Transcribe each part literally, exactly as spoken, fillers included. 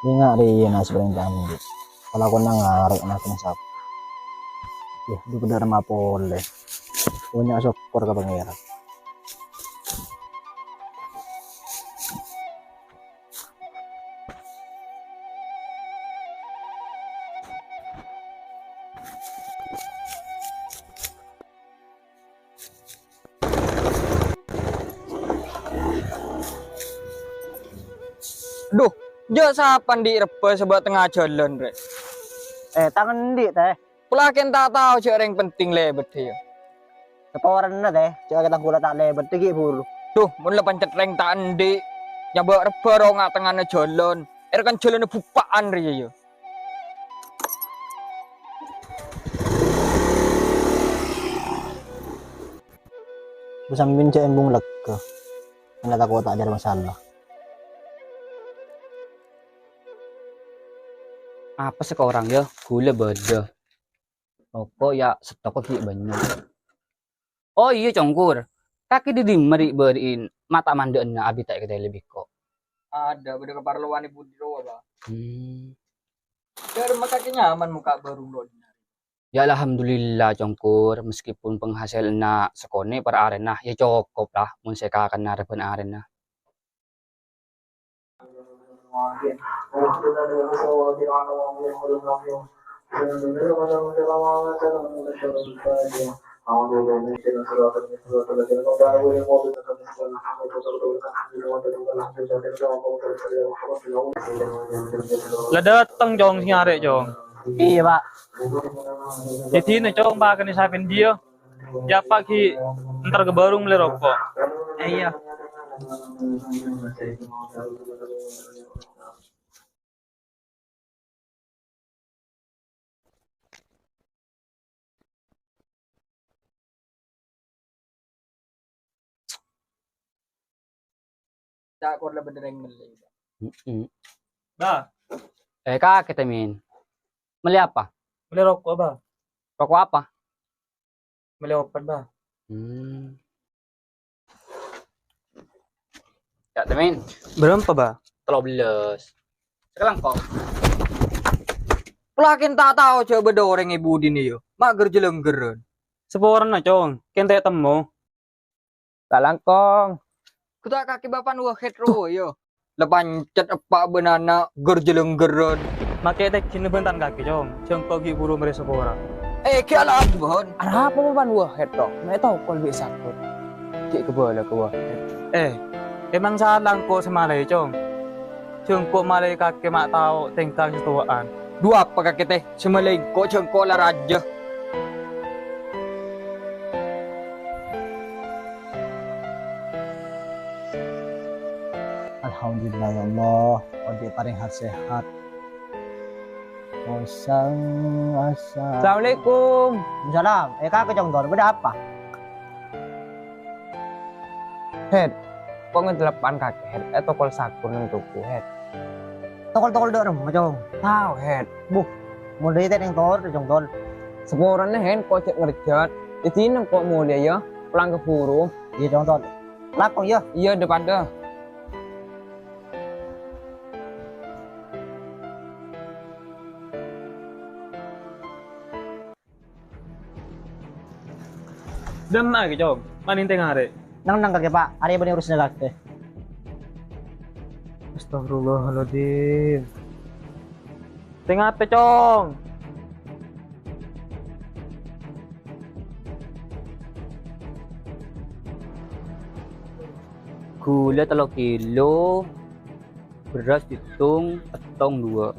Enga' rèya nasib orèng ta' andi'. Kalakonna ngarè' nasib sapa. Yah, dhu bhendher ma' polè. Bânnya' sokkor ka Pangèran. Dhu, jhâ' sapa andi' rebbhâ sabâ' tengnga jhâlân, rè? Eh, tang andi', Tè. Polana ta' tao jhâ' rèng penting lèbât, yâ. Saporana, Tè. Jhâ' kèta ghulâ ta' lèbât, ghi' buru. Dhu, mon la pancet rèng ta' andi', nyabâ' rebbhâ ro nga'-tengnga'anna jhâlân. Èrekan jhâlânna buppa'an rèya, yâ. Bu Samin jhâ' embung lega. Mènta tako' ta' jârèya masalah. Apa sè korang, yâ? Ghulâ bâdâ. Roko', yâ, sèttoka ghi' bânnya'. Oh iyâ, Congkur. Kakè dâri dimma rè' bâri'in ma' ta' mandhâ'ânna abit ta' èkatèlè bi' engko'? Adâ', bâdâ kaparlowan è budi rowa, Bâ. Hmm. Dâri ma' kakè nyaman mokka' bârung lo' dinna'. Yâ, alhamdulillah, Congkur. Meskipun penghasilanna sakonè' per arèna, yâ cokop la mon sè èkakanna rèbân arèna. La dâteng, Cong, sè nyarè, Cong. Iyâ, Pak. Dâddhina, Cong, pakanè sapèn dhiyâ. Yâ, Pak, ghi' entar ka bârung mellè roko'. Eh, iyâ. Ca'na kor la bâdâ rèng mellè, Bâ. Mm-mm. Bâ. Eh, kakè, Tè Min. Mellè apa? Mellè roko', Bâ. Roko' apa? Mellè obat, Bâ. Hmm. Yâ, Tè Min. Bârâmpa, Bâ? Tello bellâs. Sakalangkong. Polana ta' tao jhâ' bâdâ orèng è budina, yâ. Ma' ghâr-jhâlângghârân. Saporana, Cong. Kèng ta' temmo. Sakalangkong. Ghu ta' kakè bapa'na Wahid rowa, yâ. La pancet eppa' bân ana' ghâr-jhâlângghârân. Makè tènggina bân tan kakè, Cong. Jhâ' engko' ghi' buru marè sapora. Eh, ghi' ala abân. Arapa bân Wahid, to? Mè' tokol bi' Sakur. Ghi' kabâlâ ka Wahid. Eh, emang sala engko' sè malaè, Cong? Jhâ' engko' malaè kakè ma' tao tèngka sè towa'an. Dhu apa kakè, Tè? Sè malaè engko' jhâ' engko' la rajâ. Alhamdulillah, ya Allah, odi' parèng hat-sehat. Osang asa. Assalamualaikum. Waalaikumsalam. Eh, kakè, Cong, Tor, bâdâ apa? Het, ko' ngatèlpon kakè, Het? Eh, tokol Sakur neng toko, Het. Tokol-tokol dâ' remma, Cong? Tao, Het. Buh, molè tè neng tor, Cong, Tor. Saporana, Het, ko' jhâ' ngerjhât. Dâddhina ko' molè, yâ. Pulang ka buru. Iyâ, Cong, Tor. Lakong, yâ. Iyâ, dâ-padâ. Dâmma'a, Cong? Ma' nèng tèngarè'? Neng-neng kakè, Pak. Arèya bânnè urusanna kakè. Astagfirullahaladzim. Tèngarè', Cong. Ghulâ tello kilo. Bherrâs sèttong, pèttong duwâ'.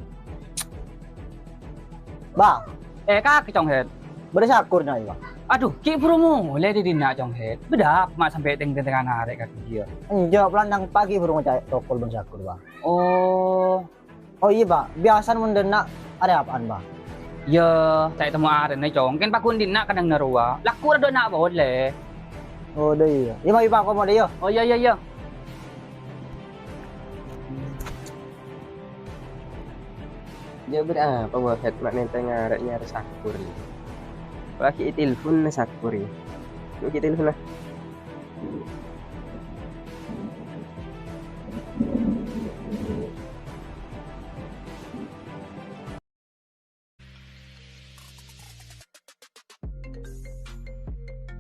Bâ. Eh, kakè, Cong, Het. Bâdâ Sakur, Cong, Bâ. Adhu, ghi' buru molè dâri dinna', Cong, Het. Bâdâ apa ma' sampè' tèng-tèngnga arè' kakè jiyâ? Enjâ', polana neng pagi buru ngoca' tokol bân Sakur, Bâ. Oh. Oh, iyâ, Bâ. Biyasana mon dâ' enna' arè apa'an, Bâ? Yâ, ca'na temmo arèna, Cong. Kèng pagghun dinna' kadhâng na rowa. Lagghu' ra dâ' enna' polè. Oh, dâ' iyâ. Iyâ, Bâ, iyâ, Bâ, ko' molè, yâ. Oh, iyâ, iyâ, iyâ. Jhâ' bâdâ apa Wahid ma' nèng tèngarè' nyarè Sakur? Laghi' ètelpon Sakur, yâ. Yuk, ghi' telpon, lah.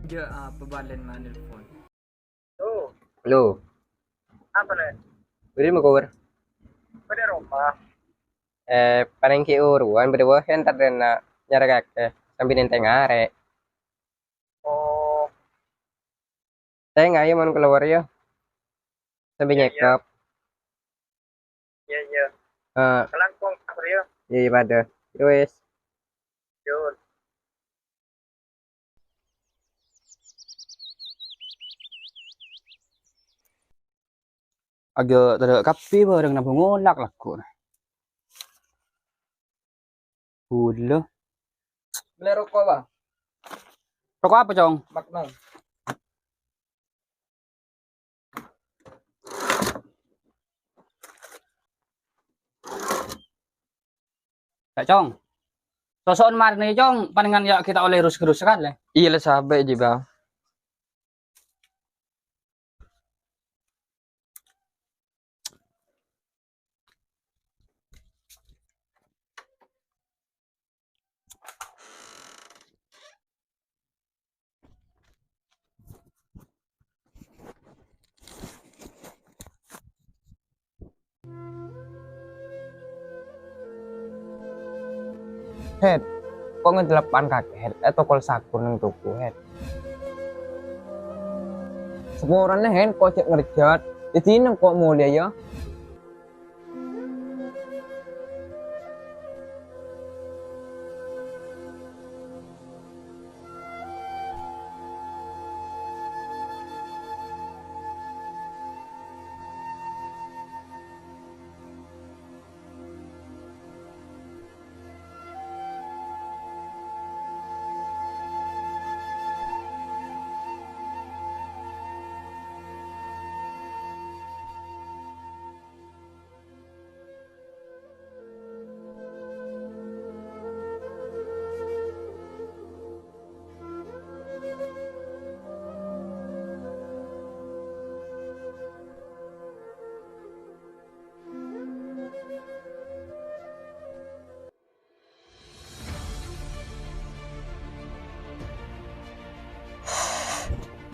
Jâ' apa bâlâna manelpon? Halo. Halo. Apa, Lè? Bâdâ, Mak, kabhâr? Bâdâ è roma. Eh, palèng ghi' oruwân, bâdâ bâ' entar dâ' enna' nyarè kakè, sambi nèntèng arè. Oh. Tèng, ayo mon kalowar, yâ. Sambi Iyâ, iyâ. Nyèkap. Iyâ, iyâ. Eh. Kalangkong, Pak, yâ. Iyâ, iyâ, padâ. Yâ wis. Yun. Aja tadâ' kabbhi bârâng nabung olak lagghu'. Bulâ. Mellè roko, Bang. Roko apa, Cong? Magnum. Yâ, Cong. Soso'en marèna, Cong, panèngan yâ kita olè rus-kerus sakalè. Iyâ, la sabâ' jiyâ, Bang. Hèt, ko' ngèdellep kakè, Hèt, è tokol sakur neng toko, Hèt. Saporana, Hèt, ko' jhâ' ngerjhât, dhâddhi neng ko' molè, yâ.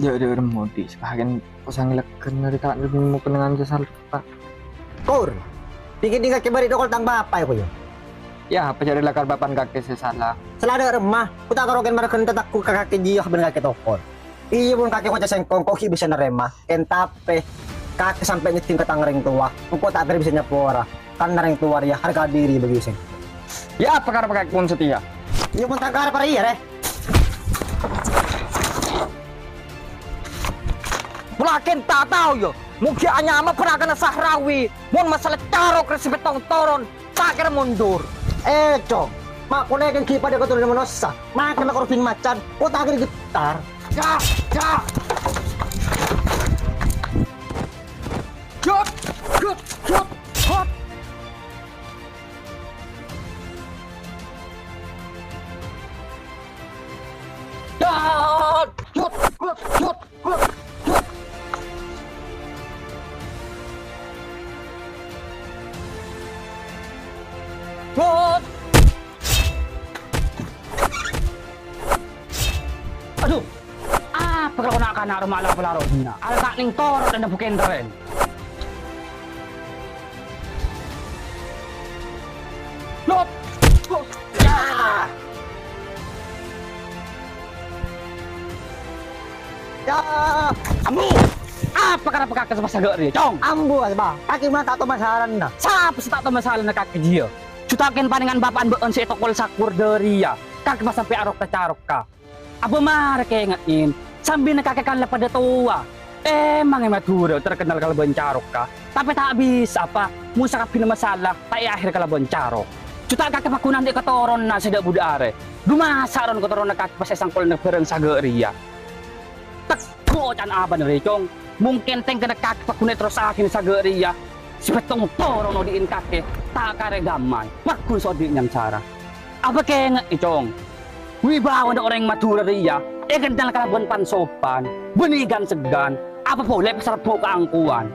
Jhâ' dâ' remma odi', saka'en kosang leken dâri ta' remmo kennengngan sè salpa. Kur, dhing-ngèdhing kakè bâri' tokol tang bapa' yâ, Boy? Yâ, apa jhâ' lakar bapa'en kakè sè sala? Sala dâ' remma, ko' ta' karo kèng marghâna tateggu' ka kakè jiyâ bân kakè tokol. Iyâ, mon kakè ngoca' sèngko', ko' ghi' bisa narèma. Kèng tapè, kakè sampè' ngèdhing ka tang rèng towa, engko' ta' kèra bisa nyapora. Karna rèng towa rèya harga diri bagi sèngko'. Yâ, apa karep kakè pon satèya? Yâ, mon ta' karep rèya, rè. Pola kèng ta' tao, yâ. Mon ghi' anyama pernah kèna Sahrawi. Mon masalah carok rè sè pèttong toron. Ta' kèra mondur. Eh, Cong. Ma' polè kan ghi' padâ katoron manossa. Makan korban macan. Ko' ta' kèra getar. Ya, ya. Jut, jut, jut, jut. Ya, jut, jut, jut. Adhu, apa kalakowan na'-kana' roma la-, la-, la-, la-, ala ta' nèng torot ana buken terren. Lop! Ya! Ya! Ambu! Apa karep kakè sè pas agâ' rèya, Cong? Ambu, Asba. Kakè ma' ta' tao masalana. Sapa sè ta' tao masalana kakè jiyâ? Jhâ' ta' kèng panèngan bapa'en bâ'en sè ètokol sakur dâriyâ. Kakè pas sampè' arok-tacarokka. Apa mara kèngè'è, sambina kakè kan la padâ towa. Emang è Madhurâ terkenal kalabân carokka, tapè ta' bisa, apa, mon sakabbhina masalah ta' èakhèr kalabân carok. Jhâ' ta' kakè paghun andi' katoronna sè dâ'-budâ arè. Dhu masa' ron katoronna kakè pas èsangkol bhârâng sagâ' rèya. Teggu' ocan abâ'na rè, Cong. Mungkin tèngkana kakè paghun èterrossaghi sagâ' rèya. Sè pèttong toron odi'in kakè, ta' karè damai. Paghun sè odi' nyangsara. Apa kèngè'è, Cong? Wibawana orèng Madhurâ rèya èkennal kalabân pan-sopan, bânnè gan-segghân, apa polè pasarbhu kaangkowan.